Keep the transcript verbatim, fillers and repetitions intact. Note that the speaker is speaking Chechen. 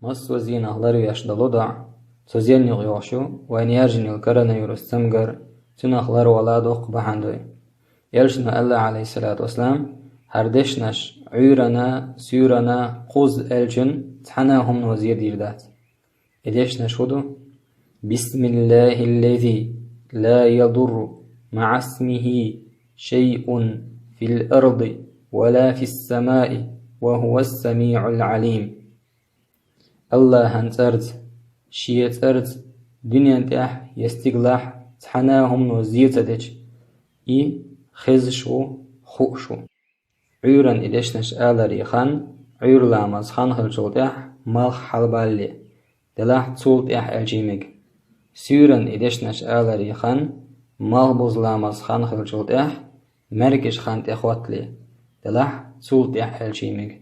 Массо а зенах ларвеш долу доӀа, цу зенна юкъа йогӀуш ю вайна яьржина йолу коронавирус цамгар, цунах ларвала доккха бахьана ду. Элчано аьлла, Ӏалайхиссалату вассалам: «ХӀара дешнаш Ӏуьйранна, суьйранна, кхузза аьллачун цхьана а хӀумано зен дийр дац». И дешнаш хӀун ду? «بسم الله الذي لا يضر مع اسمه شيء في الأرض ولا في السماء وهو السميع العليم». АллахӀан цӀарца, Шен цӀарца дуьнен тӀехь я стигалахь цхьана а хӀумано зен ца дечу, И хезаш ву, хууш ву. Ӏуьйранна и дешнаш аларе хан, Ӏуьйра ламаз хан хиллачул тӀаьхьа малх хьалабалале, делахь цул тӀаьхьа аьлчий мега. Суьйранна и дешнаш аларе хан, малхбуза ламаз хан хиллачул тӀаьхьа маьркӀажа хан тӀехӀоттале, делахь цул тӀаьхьа аьлчий мега.